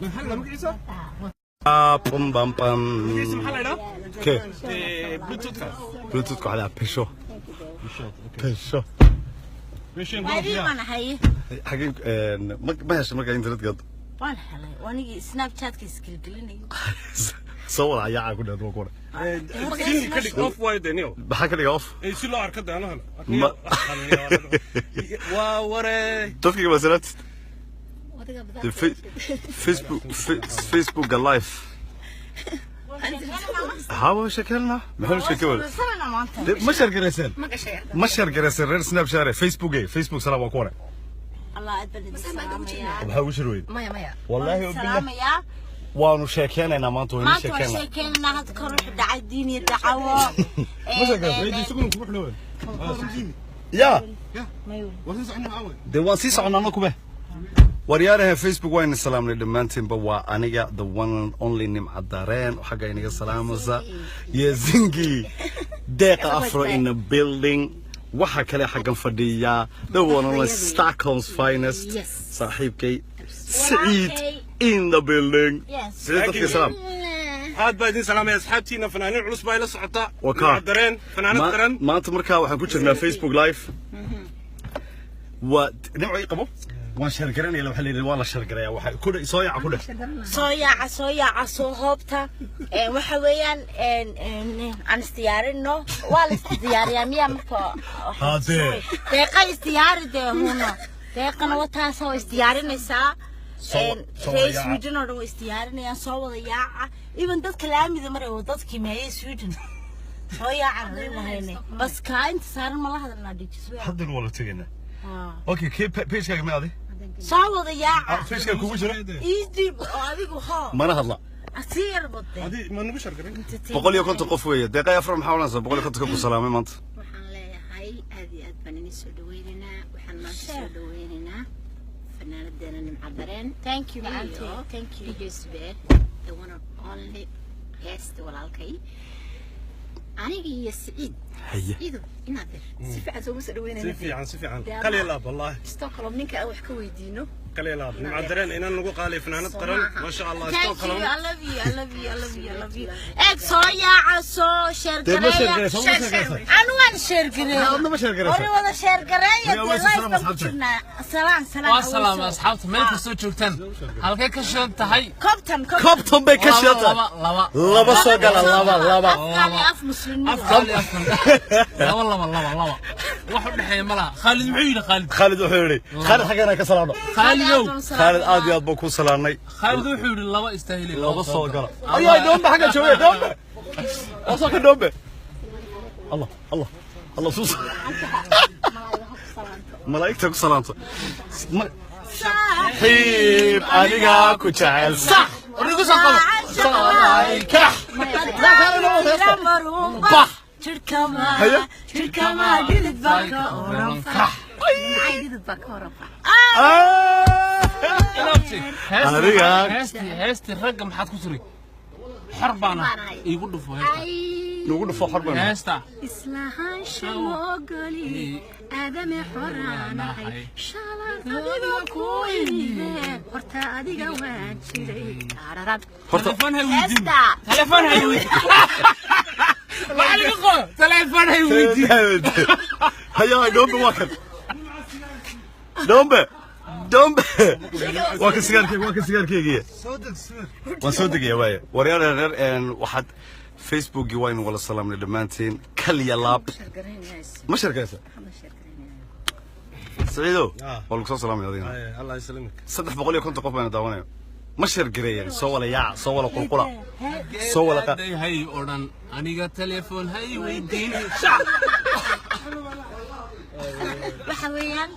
Maxaa la magaciisa? Pum bam bam. Magaciisa maxaa la idhaa? Ke? Bluetoothka. Bluetoothka waxaa la Pesho. Pesho. Waadii baan ahay. Xagee ma heshay markaa internetka? Waan helay, anigii Snapchatka isgelgelinayay. Soo wada ayaaca ku dheed waa kuwan. Single ka dhig, off waayo dee niyo. Maxaa ka dhiga off? Si loo arko dee ano helo. Waa waree. Dadkiga waa salaatid. Facebook, Facebooka live. Haa, sheekeynaa. Maxaa sheekay? Sanana maanta. Ma share garayseen? Ma share garayseen reer Snapchat, Facebook, Facebook salaam waa kuwan. Allah, aad baan idin salaamayaa. Maxaa ugu shir weyn? Maya, maya. Wallaahi Waan billah. salaamayaa. Waanu sheekeynaynaa maanta, waynu Maanta waan sheekeynaa. sheekeynaa hadda kor wuxuu dhacay diin iyo dacawo. Ma sheekeynaa? Ya. Dee waan sii soconaa anna kube. Waryaaraha Facebook, wayna salaamnay dhammaantiinba. Waa aniga, the one and only Nimca Dareen oo xagga inaga salaamaysa, iyo Zingi Deeqa Afro in the building. Waxa kale xaggan fadhiya the one and only Stockholm's finest, Yes. saaxiibkay Saciid in the building. Yes. Saciid, dadka salaam. Aad baa idin salaamaya asxaabtiina. Fanaaniin culus baa ila socota. Waa kaa. Dareen fanaanad qaran. Maanta markaa waxaan ku jirnaa Facebook live. Waa Nimco ii qabo, waan share garanaya. Waxaa la yidhi waa la share garaya. Waxa ku dhe, soo yaaca ku dheh. Soo yaaca, soo yaaca, soo hoobta. Waxa weeyaan aan isdiyaarino. Waa la isdiyaariyaa miyaa marka? Haddee. Deeqa isdiyaari dee, huno deeqana wataasa waa isdiyaarinaysaa. Soo Reer wada yaaca. Sweden oo dhan way isdiyaarinayaan. Soo wada yaaca, even dadka laamida maray oo dadkii meeyay Sweden soo yaaca lahayne. Bas kaa inta saaran mala hadalnaa dhijis. Haddan waa la tegaynaa. Okay, kee pagekaaga ma adi? Soo wada yaaca. Pagekaaga kugu jira. Iidib oo adigu hoo. Mana hadla. Asii yar bade. Adi ma nagu share garan? 150 qof weeye. Deeqay Afar, maxaa odhanaysaa 150 ku salaamay maanta? Waxaan leeyahay aad iyo aad baan idin soo dhaweynaynaa. Waxaan maanta soo dhaweynaynaa fanaanadeena Nimca Dareen. Thank you, auntie. Iyo Thank you. DJ Subeer, the one and only heesta walaalkay, aniga iyo Siciid. Haye. Siciido, inaad dir si fiican sooma soo Si dhaweynayna? fiican, si fiican, kaliya laab wallahi. Stockholm ninka aan wax ka weydiino. Kaliya laab. Nimca Dareen inaan nagu qaalay, fanaanad qaran, maasha Allah. Thank you. Stockholm. I love you. I love you. I love you. I love you. Eeg, soo yaaca, soo share Dee ma share gareeya. gareysa, ma share gareysa. Anu waan share gareeya. Adna ma share gareysa. Hore wada share gareeya. Yaa, Dee way live salaam baan ku asxaabta. jirnaa. Salaan, salaan. Waa salaama asxaabta meel kastoo joogtaan. Halkee ka shidan tahay? Cobton, Cobton. Cobton bay ka shidan tahay. Laba, laba. Laba soo gala, laba, laba. Afkaali af muslimnimo. Afkaali afkan. Laba, laba, laba, laba. Wax u dhexeeya ma laha. Khaalid muxuu yidhi, Khaalid? Khaalid wuxuu yidhi, Khaalid xaggana ka salaamno. Khaalidow. Khaalid, aad iyo aad baan ku salaamnay. Khaalid wuxuu yidhi laba istaahili. Laba soo gala. Ayaa Dhoombe xagga joogay, Dhoombe waa soo ka Dhoombe. Allah, Allah, Allah, suus malaa'igta ku salaamto. Xiib anigaa ku jecel sax. Warnigu soo qabo. Kax. Bax. Haye. Jirkama dhidid baa ka oran. Kax. Dhidid baa ka horan. Ilaabti. Adiga. Heestii ragga maxaad ku tiri? Xor baana iigu dhufo heesta. Nagu dhufo, xor baan. Heesta. Islahaansha ma ogoli, aadame xoraanahay, shalan adiga ku imide, horta adiga waan jiray ararad. Telefoon hay weydiin. Heesta. Telefoon hay weydiin. Maxaa laga qoro? Telefoon hay weydiin. Hayaa, Dhoombe waa kan. Dhoombe, Dhoombe waa kan sigaarkeyga, waa kan sigaarkeygiya. Waan soo degaya waaye. Waryaal reer waxaad Facebookii waynu wala salaamnay dhammaantiin, kaliya laab. Ma share garaysa, Saciidow? Waa lagu soo salaamay adigana. Allah yسلمك. 350 qof bayna daawanaya. Ma share gareeyeen? Soo wala yaaca, soo wala qulqula, soo wala Day hay odhan aniga telefoon hay weydiin. Waxa weeyaan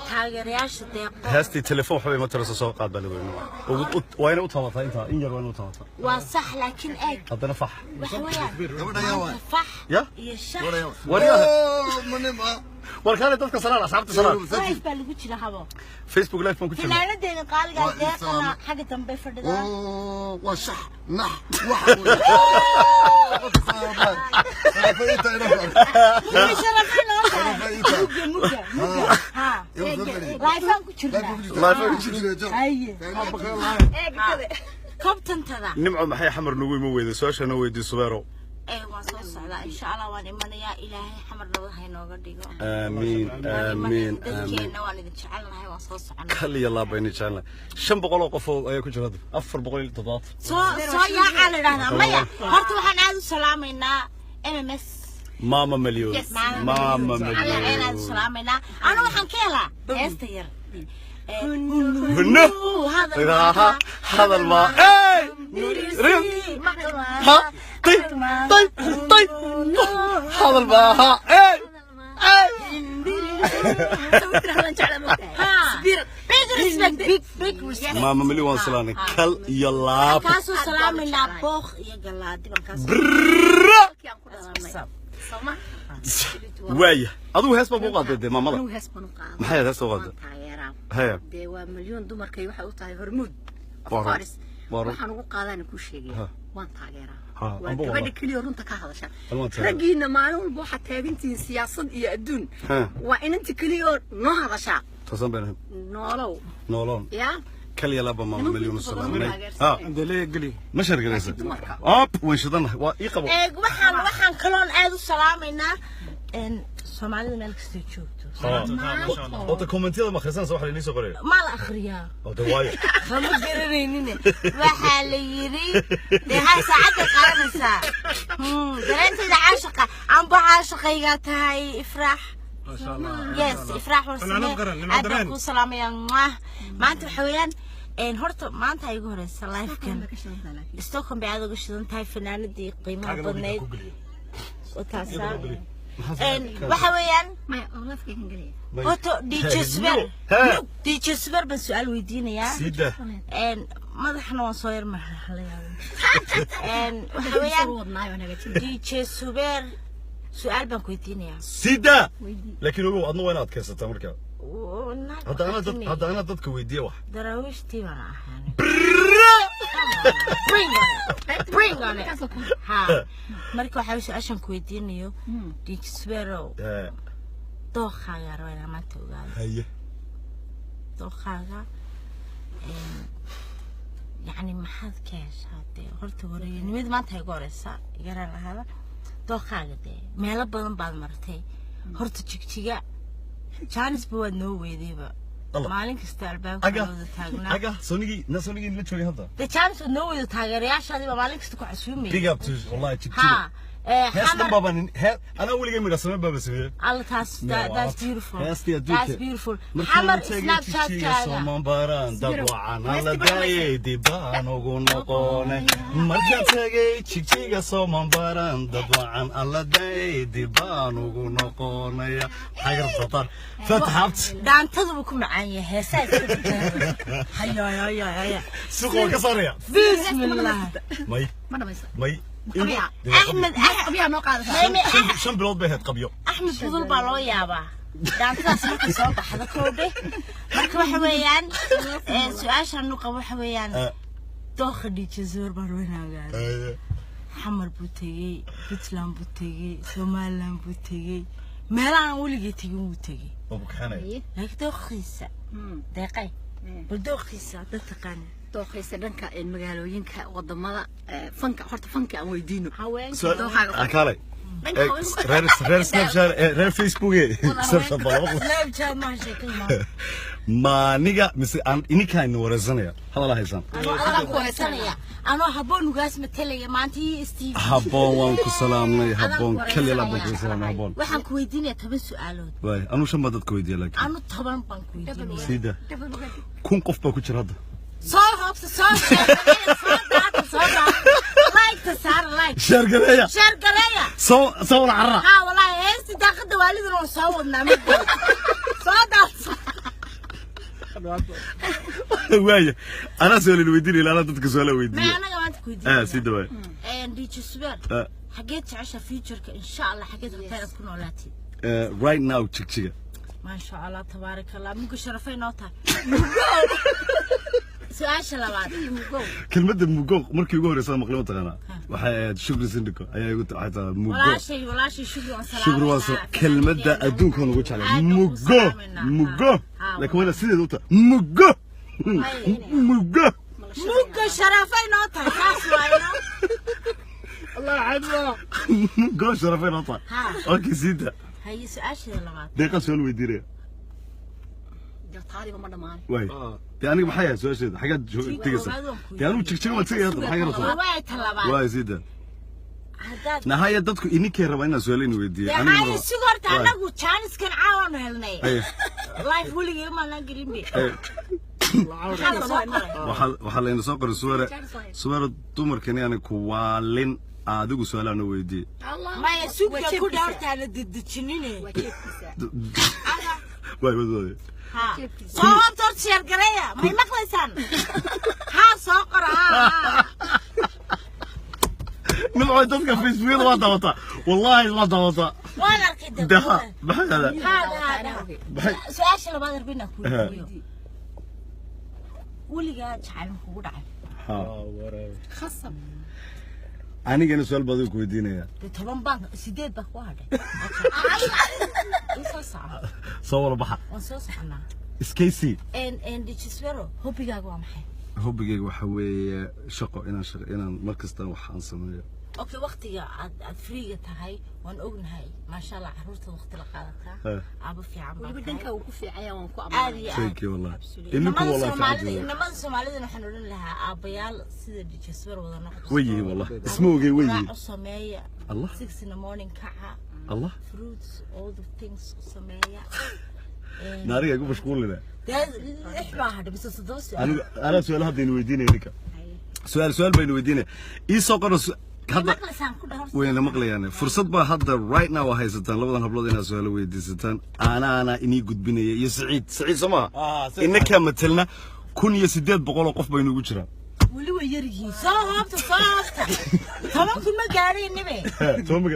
taageerayaasha Deeqo. Heestii telefoon waxba ima tarayso, soo qaad baa lagu yidhi. Waa inay u taabataa intaa in yar, waa inay u taabataa. Waa sax, laakiin eeg. Haddana fax. Waxa weeyaan maanta fax Ya? iyo shax. Waryaha, war kaale, dadka salaan, asxaabta salaan. Live baa lagu jira, habo. Facebook live baan ku jirnaa. Fanaanadeena qaaligaa Deeqana xagga dambe fadhidaa. Waa shax nax wax. Muga sharafay noo tahay, muga, muga, muga, ha. Live-aan ku jirnaa. Live-aan ku jirnaa. Haye. Kobtantada. Nimco, maxay Xamar nagu ima weyday? Su-aasha noo weydii, Subeero. Ee, waan soo socdaa, insha Allah, waan imanayaa. Ilaahay Xamar nabad ha inooga dhigo. Aamiin, aamiin, aamiin. Dadkeena waan idin jecelnahay, waan soo soconaa. Kal iyo laab bayna jecelnahay. 500 oo qof oo ayaa ku jira hadda, 470. Soo yaacaa la idhahdaa. Maya, horta waxaan aad u salaamaynaa MMS. Maama Malyoon, Maama Alla aad u Malyoon. salaamaynaa. Anu waxaan ka helaa heesta yar. Hunno hadal hadal ma ey ha tay tay tay hadal maaha ey ey. Big respect, big big respect. Maama Malyoon waan salaamnay, kal iyo laab. Kaasoo salaamaynaa Booq iyo Galaadi baan kaasoo. Brrrra. Waaya, adigu hees baa kuu qaaday dee maamada. Anigu hees baan u qaaday. Maxay ahayd heesta u qaaday? Waan taageeraa. Haya. Dee waa Milyoon, dumarkay waxay u tahay hormuud. Of Waa run. course. Waa run. Waxaan ugu qaadana kuu sheegaya. Waan taageeraa. Waa Amba gabadha wallah. keliya runta ka hadasha. Amba waan taageeraa. Raggiina maalin walba waxaad taagantihiin siyaasad iyo adduun. Waa inanta keliya oo noo hadashaa. Toosan baan ahayn. Noolow. Nooloon. Yaa. Kal iyo laaba Maama Nimanku Malyoon u inta badan salaamnay. taageersan. Ma shargaraysa? Dumarka. Ab waan shidanahay, waa ii qabo. Eeg, waxaan kaloon aad u salaamaynaa Soomaalida meel kastay joogto. Horta commentiyada ma akhrisanaysa waxa lainii soo qoraya? Ma la akhriyaa? Oo de waayo. Ma garanaynin waxaa la yiri. Dee ha, saacadday qaadanaysaa. Dareentayda caashaqa amba caashaqaygaa tahay Ifraax. Yes, Ifraax Warsame. Fanaanad qaran, Nimco Aad baan Dareen. kuu salaamayaa. Mwah. Maanta waxa weeyaan horta maanta ay igu horeysa live-kan. Stockholm bay aad uga shidan tahay, fanaanadii qiimaha badnayd oo taasaa. Waxa weeyaan Maya, oo lafkaygan gelaya. horta DJ Suber, Hee. DJ Suber baan su-aal weydiinayaa. Sida. Madaxna waan soo yar marxalayaa. Waxa weeyaan Soo wadnaayo waan hagaajin. DJ Suber, su-aal baan ku weydiinayaa. Sida, laakiin ogow, adna waa inaad adkaysataa marka. Naag Hadda anaa dadka weydiiya wax. Daraawiishtii baan ahaan. Bring on it, bring on it. Ha, marka waxaa su-aashan ku weydiinayo, DJ Suberow, Hee. dookhaaga rabaa inaan maanta ogaado. Haye. Dookhaaga yacni maxaad ka heshaa? Dee horta wareeyanimada maanta igu horeysa, igaraan lahaada. Dookhaaga dee meelo badan baad martay. Horta Jigjiga jaanisba waad noo weydayba. Allah. Maalin kasta albaabka Aga. wada taagnaa. Aga sonigii na sonigii la joogay hadda. Dee jaanis waad noo weydo, taageerayaashaadii baa maalin kasta ku casuumaya. Big up to wallahi Jigjiga. Ha, Hees dhan Xamar. baaba nin hee anaa weligay midha sameen baaba sameeyey. Alla taas that's beautiful. Heestii adduunka. That's beautiful. Xamar Snapchat-kaaga. Sooman baran dad wacan alla daayay dibaan ugu noqonay. Markaan tagay Jigjiga sooman baran dad wacan alla daayay dibaan ugu noqonaya. Maxay garabsataan fataxabt? Dhaantadu buu ku macaan yahay, heesaa iska bedela. Haya haya haya. Suuqa waan ka saaraya. Bismillah. May. Ma dhamaysa? May. Qabyaa. Axmed. Qabyaa noo qaadaysaa. Mayme. 5 bilood bay ahayd qabyo. Axmed Fudul baa loo yaabaa dhaantadaas markay soo baxdo koodhe. Marka waxa weeyaan su-aashaan nu qabo waxa weeyaan dookha DJ Zuber baan wanaagaa. Xamar buu tegey, Puntland buu tegey, Somaliland buu tegey, meelahaan weligay tegin wuu tegey. Waa bukaxanaya. Laakiin dookhiisa deeqay, bal dookhiisa dad taqaana. Dookhaysa dhanka magaalooyinka wadamada, fanka, horta fanka aan weydiino. Haweenka. Kaalay. Dhanka haweenka. Reer Snapchat, reer Facebook, Snapchat baa laba qof. Snapchat maa sheekada maa. Maaniga mise aan ininkaan idin wareysanaya hadal haysaan? Anoo adaan ku wareysanaya, anoo Habboon ugaas matalaya maanta iyo Steve. Habboon, waan ku salaamnay Habboon, kaliya baan ku salaamnay Habboon. Waxaan ku weydiinayaa 10 su-aalood. Waay, anuu shan baa dadka weydiiya laakiin. Anu 10 baan ku weydiinaya. Sida 1000 qof baa ku jira hadda. Soo hoobta, soo sheegay, soo daata, soo daata, like-ta saara, like. Share gareeya. Share gareeya. Soo wada carara. Ha, walaahi heesti daaqada waaliduna waan soo wadnaa, mid soo daata. Waaya, anaa su-aal weydiinaya, anaa dadka su-aala Ma weydiiya. Anaga maanta ku Ah, weydiinaya. sii dhawaay. DJ Subeer, xageed jecesha futureka, insha Allah, xageed rabtaa inaad ku noolaatid? Right now Jigjiga. Maasha Allah, tabaaraka Allah, mugo sharafay noo tahay mugo. Su-aasha labaad. Kelmadda mugo markii ugu horeysa maqlay, ma taqaanaa? Waxay ahayd Shukri Sindiko ayaa igu xataa mugo. Walaashay, walaashay Shukri waan Shukri waa soo kelmadda adduunka ugu jeclay, mugo mugo, laakiin wala sideed u tahay mugo mugo. Mugo sharafay noo tahay, saas waayno. Mugo sharafay noo tahay. Okay, siida. Haye, su-aasheeda labaad. Deeqa su-aal weydiinaya. Taadiba ma dhammaan. Waay, dee aniga maxay ahayd su-aasheeda? Xaggaad tegaysaa? Dee anigu Jigjiga waan tegaya hadda, maxay garata? Waay, ta labaad. Waay, siida. Haddaad Nahaya, dadku ininkay rabaa inaan su-aal in weydiiyo. Dee Aniga haye ma rabo. Sig horta. Waay. Anagu jaaniskan caawaanu helnay. Haye. Live weligay maanaan gelin be. Haye. Maxaa la soo qoray? Waxaa layna soo qoray suwere suwere dumarkani ani kuwaalin adigu su-aalaana weydiiyey. Maya, sugga ku dhawrtaa la dedejinine. Waa jeebkiisa. Waay waay waay. Ha, soo hoobta horta, share gareeya. May maqlaysaan? Haa, soo qora, haa haa. Nimco, dadka Facebookyada waa daawataa, wallahi waa daawataa. Waan arkay de de. Ha, maxay hada? Haa haa haa. Maxay? Su-aasha labaad rabina ku weydiiyo: weligaa jacayl ma kugu dhacay? Ha. Khasab. Anigana su-aal baad ku weydiinaya. Dee 10 baan, 8 baa ku hadhay. Ii soo soco. Soo wada baxa. Waan soo soconaa. Iskaysi. En dijiswero, hobbigaaga waa maxay? Hobbigayga waxa weeye shaqo, inaan shaqo, inaan mar kasta wax aan sameeyo. Okay, waqtiga aad freega tahay waan ognahay, maasha Allah, carruurta waqti la qaadataa. Aabo fiican baa weliba tahay. Dhanka uu ku fiicaya waan ku Aad ammaanay. iyo aad. Thank you, wallahi ininku Inamada wallahi Soomaalida fiican. Inamada Soomaalidana waxaan odhan lahaa aabbayaal sida dijiswer wada noqdo. Way yihiin, wallahi isma ogey, way yihiin. Raac u sameeya. Allah. 6 in the morning kaca. Allah. Fruits, all the things u sameeya. Naariga igu mashquulina. Dee 6 baa hadhay mise 7 su'aal? Anigu anaa su-aal hadda inu weydiinaya ninka, su-aal baynu weydiinaya. Ii soo qoro hadda. Maqlaysaan ku dhahor. Wayna maqlayaan. Fursad baa hadda right now haysataan labadan hablood inaad su-aalo weydiisataan. Anaana inii gudbinaya iyo Saciid. Saciid soo maha? Inakaa matelna 1800 oo qof baynu ugu jiraan. Weli way yar yihiin. Soo hoobta, soo hoobta, 10,000 ma gaadhay nibe.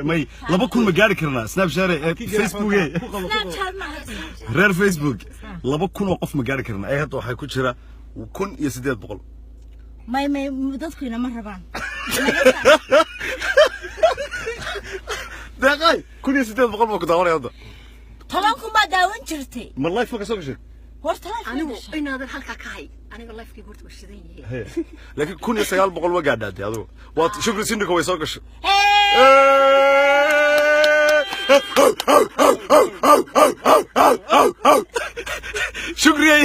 May, 2000 ma gaari karnaa? Snapchat, Facebook, Snapchat ma haysan. Reer Facebook, 2000 oo qof ma gaari karnaa? Ee hadda waxaa ku jira 1800. May may, dadku inama rabaan. Deeqay, 1800 baa ku daawanaya hadda. 10,000 baa daawan jirtay. Ma live ma ka soo gashay? Horta live ma Anigu gashay. Inaadan halkaa ka hay, aniga lifekayga horta waa shidan yahay. Laakiin 1900 ma gaadhaa dee adigu. Waa Shukri Sindika, way soo gashay. Hey! Shukriyay.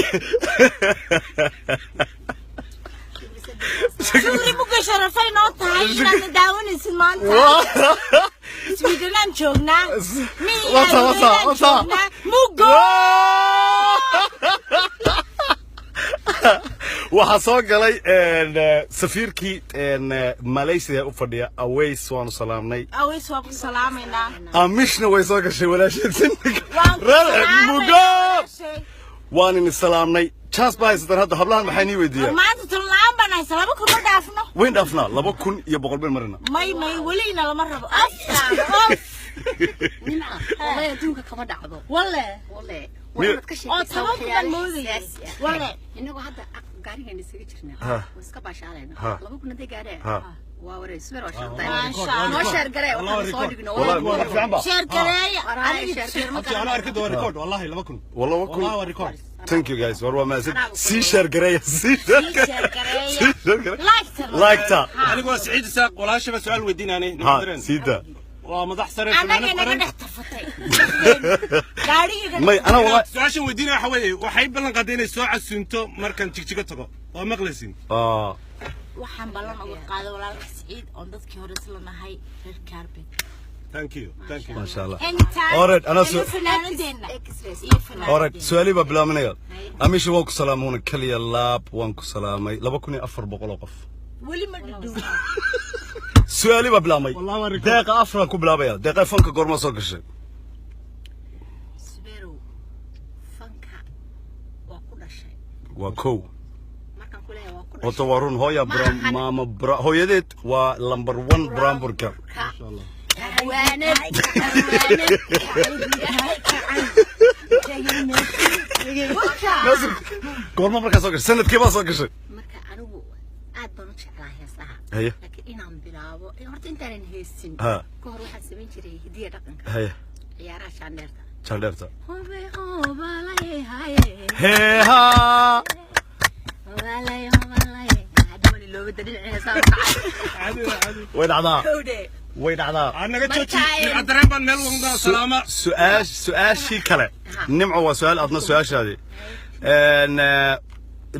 Shukri muga sharafay noo tahay inaadna daawanaysid maanta. Sweden joognaa. Wasa, wasa, wasa. Mugo. Waxaa soo galay safiirkii Malaysia u fadhiya, Aways, waanu salaamnay. Aways, waa ku salaamaynaa. Amishna way soo gashay, walaasheed Sindika. Waan ku Reer salaamaynaa mugo walaashay. Waan idin salaamnay. Chance baa haysataan hadda. Hablahan maxay nii weydiiyaan? Maanta tan la'aan baan haysa, 2000 ma dhaafno. Wayn dhaafnaa, 2100 bayn marina. May may, welina lama rabo, afkaan of. Nimca, wallahi adduunka kama dhacdo. Walle. Walle waa inaad ka Oo sheekaysaa 10,000 baan waxyaalo moodayay. xasaasi ah. Walle. Inagoo hadda gaarigeena isaga jirnaa, waa iska baashaalayna. 2000 hadday gaadheen, waa wareey swear, waa shaqtahay. Maasha Allah. Noo share garee, waxaan soo dhigno. Wallahi wax fiican ba. Share gareeya. Waraay aniga. Share garee ma أنا garanay. أركض record والله 2000. والله 2000. والله record. Thank you guys, war waa mahadsan. Sii share gareeya, sii share share gareeya. sii share gareeya. Like-ta. Like-ta. أنا أقول سعيد ساق ولا شبه سؤال ودينا أنا. Ha, siida. ومدح سنة. Annaga naga dhex tafatay gaadhigii. May, ana wallahi su-aashan weydiinaya waxa weeye, waxay ballan qaaday inay soo casuunto markaan Jigjigo tago. Waa maqlaysin. Ah. Waxaan ballan uga qaaday walaalka Siciid oon dadkii hore isla nahay, reer Kaarbet. Thank you, thank you. Maasha Allah. Anytime. Alright, ana iyo fanaanadeena iyo fanaanadeena. Alright, su'aalii baa bilaabanaya. Amisha, waan ku salaamuuna kaliya laab, waan ku salaamay 2400 oo qof. Weli ma dhudhow. Su'aalii baa bilaabmay. Wallahi waa record. Deeqa afraan ku bilaabaya. Deeqa, fanka goorma soo gashay? Subeerow, fanka waa ku dhashay. Waa kow. Markaan ku leeyahay waa ku Horta dhashay waa run, hooya maama hooyadeed waa number one buraanburka. Hawaanad, hawaanad. Nasir, goorma markaa soo gashay? Sanadkii baa soo gashay? Marka anigu Aad baan u jeclaa heesaha. Haye. Laakiin inaan bilaabo horta intaanan heesin ka hor waxaan samayn jiray hidiya dhaqanka. Haye. Ciyaaraha jaandheerta. Jaandheerta. Hobe hobalay haye. Heeha. Hobalay hobalay. Hadda wali loobada dhinaca heesaha u kacay. Way dhacdaa. Kowdhe. Way dhacdaa. Naga jooji, dareen baan meel ugu salaama. Su-aashii kale, Nimco, waa su-aal adna su-aashaadii.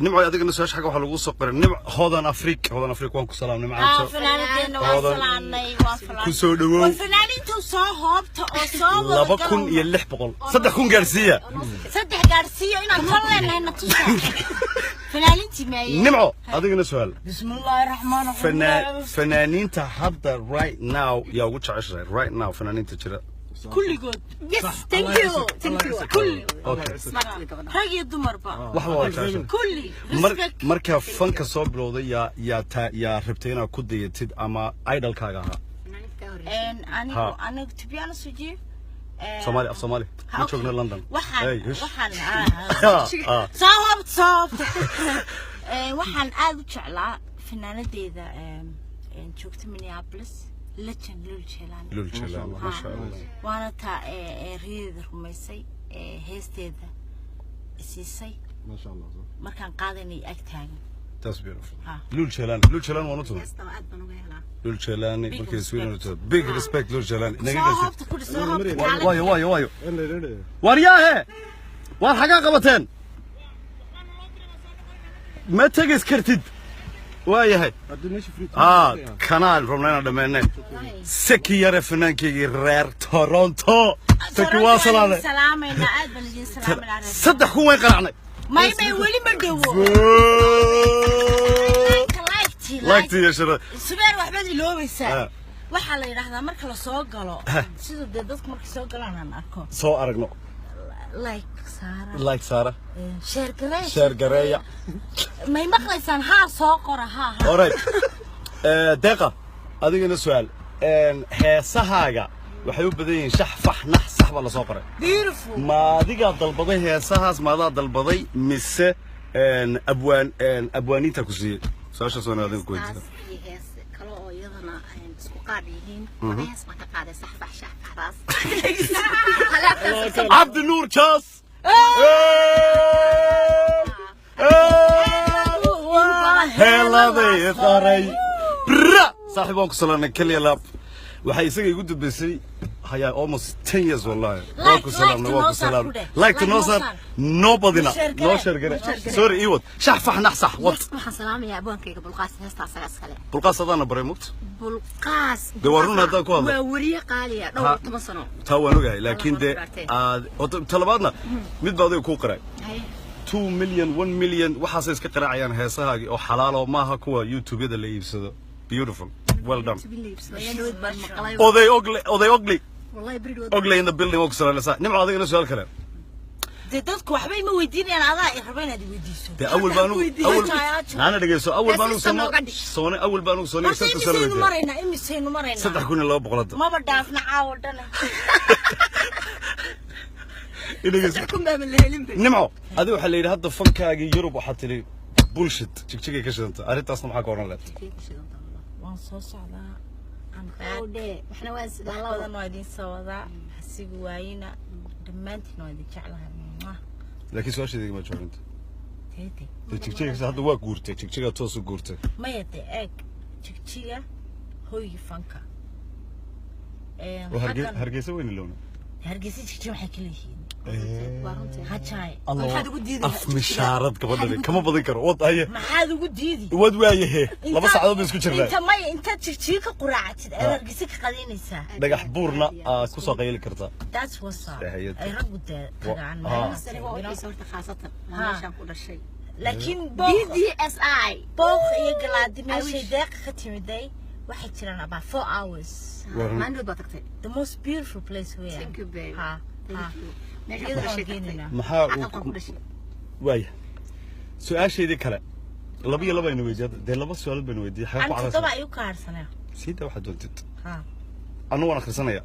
Nimco, adigana su-aasha xagga waxaa lagu soo qoray Nimco Hodan Afrik. Hodan Afrik, waan ku salaamnay macaanto. Fanaaniinteena waan Hodan. salaamnay, waan salaamnay. Ku soo dhawow. War fanaaniintu soo hoobta oo soo wada 2600, 3000 gaarsiiya. 3 gaarsiiyo inaan tan leenahay na tusa fanaaniintii maaye. Nimco, adigana su-aal. Bismillaahi raxmaan raxiim. Fanaaniinta hadda right now yaa ugu jeceshahay right now fanaaniinta jira? Kulligood. Yes, thank you, thank you. Kulli. Okay. Smart way gabadha. Rag iyo dumarba. Wax waa jeceshahay. Kulli. Respect. Markaa fanka soo bilowday, yaa taa yaa rabtay inaad ku dayatid ama idolkaaga ahaa? Fanaaniinta ka horreysay. Anigu anigu, to be honest with you, Soomaali, af Soomaali ma joogno London. Waxaan Hey, hush. waxaan Ah. soo hoobta, soo hoobta. Waxaan aad u jeclaa fanaanadeeda joogta Minneapolis, legend Lul Jeelani. Lul Jalaal, masha Allah. Waana taa riyadeeda rumaysay, heesteeda siisay markaan qaadanay ag taagan. That's beautiful. Ha. Lul Jalaal, Lul Jalaal waan u tumay. Heesta aad baan uga helaa. Lul Jalaani Big markii respect. Sweden u tumay, big respect Lul Jalaani naga Soo gaarsiin. hoobta kudhi, soo hoobta. Waayo, waayo, waayo, waar yaahe, waar xagaa qabateen? Ma tegis kartid, waayahay. Kanaan rabna inaan dhammeynay. Seki yare, fanaankaygii reer Toronto, Seki, waa salaamay. Salaamaynaa, aad baan idin salaamaynaa. 3000 way qaracnay. May, weli ma dhowo. Like-tii. Lagti iyo shara. Subeer, waxbaad iloobaysaa. Waxaa la yidhaahdaa marka la soo galo, sida dee dadku markay soo galaan aan arko, soo aragno, like saara, like saara, share gareeya. Share gareeya. May maqlaysaan? Haa, soo qora, haa haa. Alright. Deeqa, adigana su-aal. Heesahaaga waxay u badan yihiin shax, fax, nax, sax baa lasoo qoray. Beautiful. Ma adigaa dalbaday heesahaas? Maadaa dalbaday mise abwaan abwaaniinta ku siiyey? Su-aashaas waan adiga ku weydiisa. Taas iyo hees kale oo iyadana isku qaad yihiin. Laba hees baan ka qaaday, sax fax shax faxdaas. Alaabtaas. Cabdi Nuur Jaas. Heeladay qaray bra, saaxiib, waan ku salaamay keliya laab. Waxay isaga igu dambeysay hayaa almost 10 years, wallahi. Waan ku salaamnay, waan ku salaamnay. Like to noo saar, noo badina, noo share gare. Sorry, ii wad shax, fax, nax, sax, wad. Waxaan salaamayaa abwaankayga Bulqaas, heesta asaga iskale. Bulqaas adaana baray mugta. Bulqaas. Dee waa run haddaan ku hadlo. Waa weriye qaaliya, dhowr iyo toban sano. Taa waan ogahay, laakiin dee aad talabaadna mid baa adiga kuu qaray. Haye. 2 million, 1 million waxaasay iska qaraacayaan heesahaagii oo xalaalo maaha kuwa YouTube-yada la iibsado. Beautiful, well done. Ayaan baan maqlay. Oday Ogle, oday Ogle. Wallahi brid. Ogle in the building, oo ku salaameysa. Nimco, adigana su-aal kale. Dee dadku waxba ima weydiinayaan, adaa i raba inaad i weydiiso. Dee awal baan awal naana dhegeyso, awal baan Heesista sono nooga dhig. soone, awal baan soone Horta shanta sano imisaynu weydiiyay. maraynaa? Imisaynu maraynaa? 3200 hadda. Maba dhaafna caawa dhana. Idhegeyso. Kun baa la helin bay. Nimco, adiga waxaa la yidhi hadda fankaagii Yurub waxaa tidhi bullshit, jigjigay ka shidanta. Arrintaasna maxaa ka odhan lahayd? Waan soo socdaa. Kowdhe, waxna waan Wax sidaa badan waa idin soo wadaa, hasigu waayina. Dhammaantiin waa idin jeclahay. Mwah. Laakiin su-aasheeda igama jawaabinta. Teete. Dee jigjiga hadda waa guurtay, jigjigaa toos u guurtay. Maya, dee eeg, Jigjiga hoygii fanka. Oo Hargeysa weyna lowna. Hargeysa, Jigjiga waxay kala yihiin hajaay. Maxaad ugu diidi? Af mishaarad gabadhani kama badin karo, wad haye. Maxaad ugu diidi? Wad waayahe, 2 saacadood bay isku jirnaa. Inta maya, intaad Jigjiga ka quraacatid aad Hargeysa ka qadaynaysaa. Dhagax buurna aad ku soo qayli kartaa. That's what's up. Hayad. Ay raggu dee tagaan. Sani waa u xiisa horta, khaasatan waa meeshaan ku dhashay. Laakiin BDSI. Booq iyo Galaadi meeshay deeqa ka timiday waxay jiraan about 4 hours. Maalin baa tagtay. The most beautiful place weeyaan. Thank you, babe. Ha. Thank Ha. you. Meeshaan ku Iyada waan dhashay tagtay. geenaynaa. Maxaa Aqalkan ku uu dhashay. waaya su-aashaydii kale, laba iyo laba aynu weydiiyay, dee laba su-aalood baynu weydiiyay, xagee ku An 7 cararaysaa? ayuu ka harsanaa. Siida waxaad doontid. Ha. Annu waan akhrisanaya,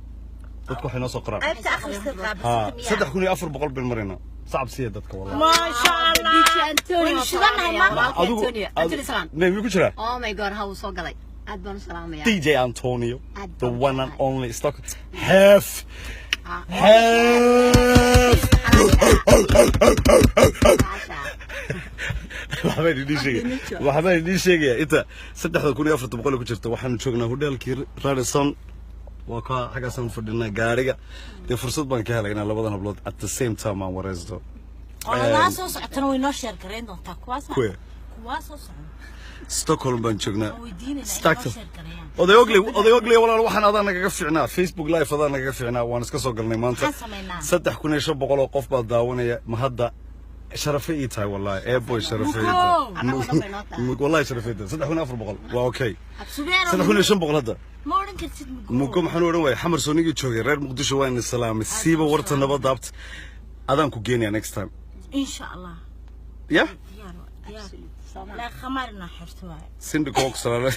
dadku waxay noo soo qoraan. Qaybta akhriska Ha. qaabilsanta miyaa? 3400 baynu maraynaa. Sacab siiya dadka, wallahi. Maasha Allah. DJ Antonio. Waynu shidanahay maanta. Adigu Antonio, Antonio salaam. Ne miyuu ku jiraa? Oh my God, ha, wuu soo galay. Aad baan u salaamayaa. DJ Antonio, Aad the baan u one and jeclahay. only Stock Hef Hef. Maasha. Waxbaan idiin sheegaya inta 3400 ku jirta. Waxaanu joognaa hotelkii Radisson, waa ka xaggaasaan fadhinaa gaariga. Dee fursad baan ka helay inaan labadan hablood at the same time aan wareysto. Qoladaa soo socotana way noo share garayn doontaa kuwaas. Kuwe? Kuwaa soo socda. Stockholm baan joognaa. Waan weydiinaynaa inay noo Stockholm. share gareeyaan. Oday Ogley, oday Ogley, walaal, waxaan adaa nagaga fiicnaa Facebook live, adaa nagaga fiicnaa. Waan iska soo galnay maanta. Maxaan samaynaa? 3500 oo qof baa daawanaya. Ma hadda sharafe ii tahay, wallahi, eeboy, sharafe ii tahay. Annagu dhan bay noo tahay. Wallahi sharafe ii tahay. 3400 waa okay. Subeero. 3500 hadda. Ma odhan kartid mugo. Mugo maxaan u odhan waayay? Xamar soonigii joogay. Reer Muqdisho waa ina salaamay. Siiba warta nabadda abta adaan ku geenaya next time. Insha Allah. Ya. Diyaar waa, diyaar. Laa khamaar inaa xirto waaye. Sindhiko ku salaamay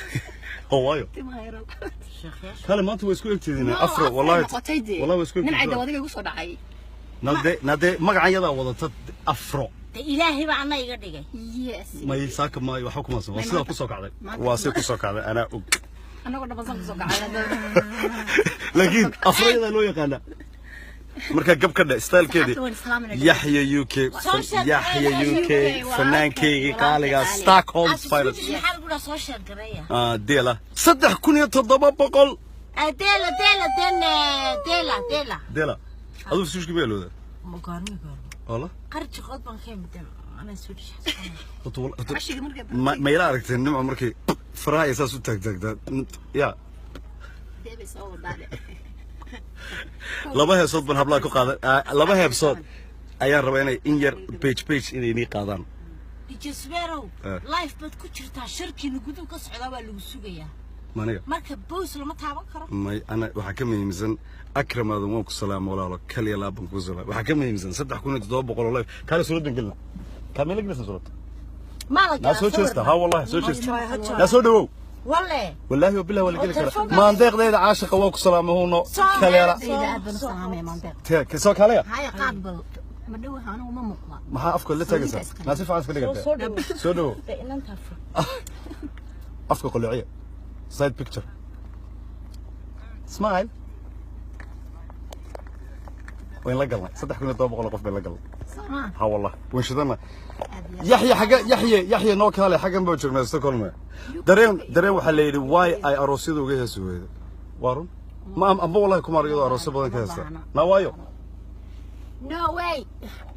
oo waayo. Sheekhayaasha. Kale maanta waa isku egteedina afro, wallahi. Noqotay dee. Wallahi waa isku Nimcay egteedina. dawadiga igu soo dhacay. Nade magacan yadaa wadata afro. De Ilaahay baa anna iga dhigay. Yes. May saaka maayo, waxba kuma soo, waa sidaa ku soo kacday, waa si ku soo kacday, anaa og. Annagoo dhabansan kusoo kacay. Laakiin afro yadaa loo yaqaana marka gab ka dhe stylekeedii. Saxaabta waan islaaminaa. Yaxya UK. Soo Yaxya UK, walaalkay, fanaankeygii walaalkay qaaliga qaaliga. Stockholm Pilot. Swedish maxaa lagu dhaha? Soo share gareeya. Ah, deela 3700. Ah, dela dela dele dela dela. Deela, aduu suushki baa looda. Ma goorma, goorma? Wala. Qarji qood baan ka imid anaa Swedish. Horta Cashiga markay ma ila aragteen nimca markay faraha ay saas u taagtaagtaa ya? Dee bay soo wadaane. Laba heesood baan hablaha ku qaadan. Laba heesood ayaan rabaa inay in yar page page inay inii qaadaan. DJ Subeerow, Eh. live baad ku jirtaa, shirkiina guduhu ka socdaa, waa lagu sugayaa. Maniga? Marka bows lama taaban karo. May, ana waxaa ka muhiimsan Akram aadan waan ku salaamo, walaalo, kaliya laaban ku salaam. Waxaa ka muhiimsan 3700 oo live kaale suuraddan gelina, kaamela gelina suurad. Ma la naa galaa? Soo jeesta, ha, wallahi soo jeesta, naa soo dhawow. Walle. Wallaahi wabillahi waa la geli Oo karaa. telefoonka- Maandeeqdeeda caashiqa waa ku salaamo, huno kaleela. Sayda, aad baan u salaamaya maandeeq. Tee soo kaalaya. Haya, qaad bal. Ma dhow anigu ma muuqda. Maxaa afka la taagaysaa? Naa si fiican iska dhigatee. Soo dhawow. Soo dhawow. De inantaa fur. Afka qoloociya, side picture, smile. Wayn la galnay, 3700 oo qof bayn la galnay. Soomaa. Ha, wallah wayn shidana. Yaxya xagga, Yaxye, Yaxye noo kaale, xaggan baa joognaa Stockholm. Dareen dareen waxaa la yidhi waay ay aroosyada uga heesi weyda. Waa run ma amba? Wallahi kuma arag iyadoo aroosyo badan ka heesta na waayo. No way.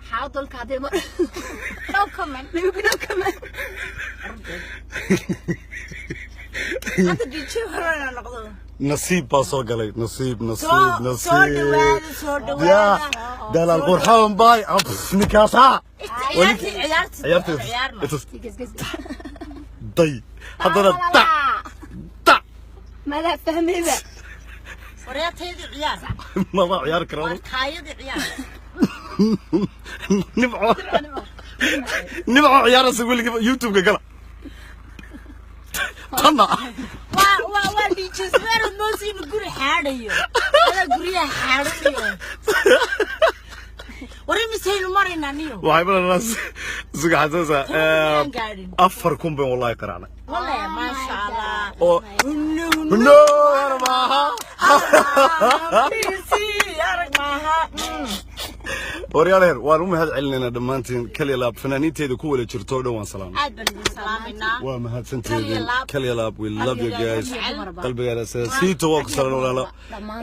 Xaaladolka haddii ma no comment. No comment. Hadda DJ hore noqdo. Nasiib baa soo galay, nasiib, nasiib. Soo Nasiib. Dhawaada, soo Ya dhawaada. Dalaal qurxoon baay ninkaasa. Ciyaartii, ciyaartii. Ciyaartii. Ciyaarma. Itus. Ges ges. Day haddana da da. Mada fahmayba. Waryaatayadii ciyaar. Maba ciyaar karo. War taayadii ciyaar. Nimco, nimco ciyaaraysa weligiiba YouTube-ka gala tanna. Waa DJ Subeero moosi inuu guri xaadhayo, adaa guryaha xaadhanayo. War imisaynu maraynaa niyo? Waxay badanaa sugaxasasa. Toban gaadhin. 4000 baan wallahi qaracnay. Walle, maasha Allah. Oo Hunno hunno. No maaha. Arag maaha. Waryaalheer, waan u mahad celinaynaa dhammaantiin, kaliya laab. Fanaaniinteeda ku wada jirto oo dhan waan salaamay. Aad baan idin salaamaynaa. Waa mahadsantihiin. Kaliya laab. Kaliya laab, we love you guys. Jecel. Qalbigaada siito waa ku salan, walaalo. Dhammaan.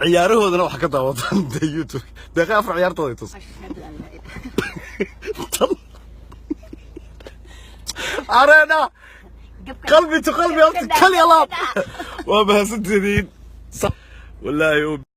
Ciyaarahoodana waxaa ka daawataan de YouTube deeqa afar ciyaartooda tus. Ashhadu an laa ilaaha. Areena. Gabka. Qalbi to qalbi horta, kaliya laab, waa mahadsantihiin wallaahi.